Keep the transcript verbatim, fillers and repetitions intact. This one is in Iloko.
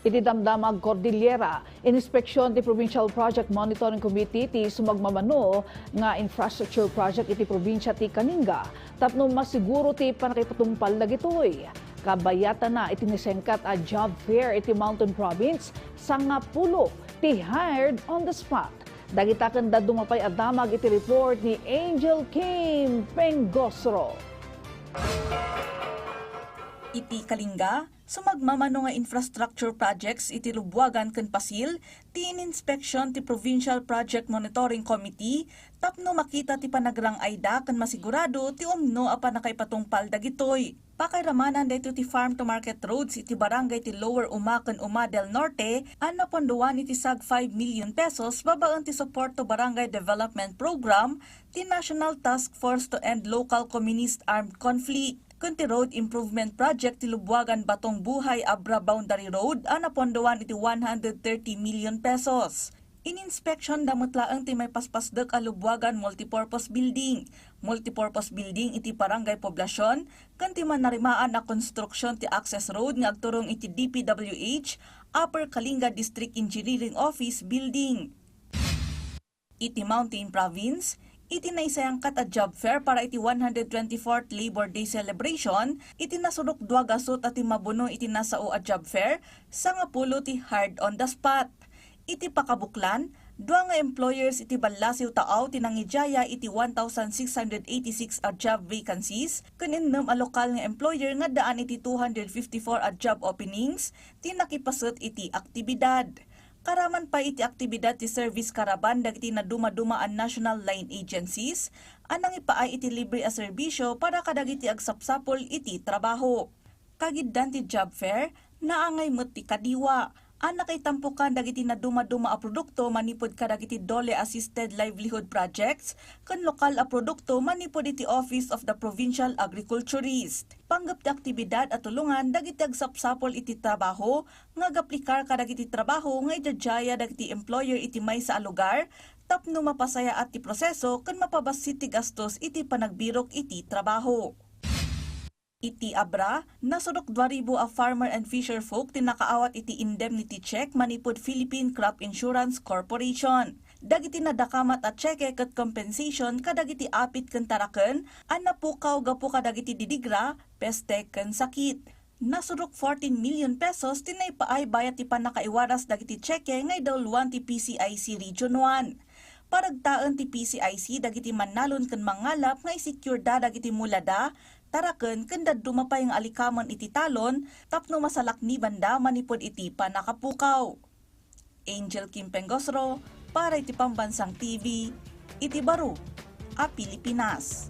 Iti Damdamag Cordillera, inspeksyon ti Provincial Project Monitoring Committee ti sumagmamano nga infrastructure project iti probinsia ti Kalinga tapno masiguro ti pannakipatungpal dagitoy. Kabayatana iti nasengkat a job fair iti Mountain Province, sangapulo ti hired on the spot. Dagita ken dadduma pay a damag iti report ni Angel Kim Pengosro. Iti Kalinga, sumagmamano nga infrastructure projects iti Lubuagan ken Pasil ti ininspeksyon ti Provincial Project Monitoring Committee tapno makita ti panagrang-ayda ken masigurado ti umno a pannakaipatungpal dagitoy. Pakairamanan daytoy ti farm to market roads iti barangay ti Lower Uma ken Uma del Norte a napondoan iti sag five million pesos babaen ti Support to Barangay Development Program ti National Task Force to End Local Communist Armed Conflict ken ti Road Improvement Project ti Lubuagan Batong Buhay Abra Boundary Road a napondoan iti one hundred thirty million pesos. Ininspeksionda met laeng ti maipaspasdek a Lubuagan Multipurpose Building, Multipurpose Building iti Barangay Poblacion, ken ti manarimaan a konstruksyon ti access road nga agturong iti D P W H Upper Kalinga District Engineering Office Building. Iti Mountain Province, iti naisayangkat a job fair para iti one hundred twenty-fourth Labor Day celebration, iti nasurok dua gasut a timmabuno iti nasao a job fair, sangapulo ti hired on the spot. Iti pakabuklan, dua nga employers iti Ballasiw Taao ti nangidiaya iti one thousand six hundred eighty-six a job vacancies ken innem a lokal nga employer nga addaan iti two hundred fifty-four a job openings ti nakipaset iti aktibidad. Karaman pay iti aktibidad ti service caravan dagiti nadumaduma a national line agencies a nangipaay iti libre a serbisyo para kadagiti agsapsapul iti trabaho. Kagiddan ti job fair, naangay met ti kadiwa a nakaitampokan dagiti nadumaduma a produkto manipud kadagiti DOLE Assisted Livelihood Projects ken lokal a produkto manipud iti Office of the Provincial Agriculturist. Panggep ti aktibidad a tulongan dagiti agsapsapul iti trabaho nga agaplikar kadagiti trabaho nga idiadiaya dagiti employer iti maysa a lugar tapno mapasayaat ti proseso ken mapabassit ti gastos iti panagbirok iti trabaho. Iti Abra, nasurok dua ribu a farmer and fisher folk ti nakaawat iti indemnity check manipud Philippine Crop Insurance Corporation. Dagiti nadakamat a cheque ket compensation kadagiti apit ken taraken a napukaw gapu kadagiti didigra, peste ken sakit. Nasurok fourteen million pesos ti naipaay bayat ti pannakaiwaras dagiti cheque nga idawluan ti P C I C Region one. Paragtaen ti P C I C dagiti mannalon ken mangngalap nga isecured da dagiti mulada, taraken ken dadduma pay nga alikamen iti talon tapno masalaknibanda manipud iti pannakapukaw. Angel Kim Pengosro para iti Pambansang T V iti baro a Pilipinas.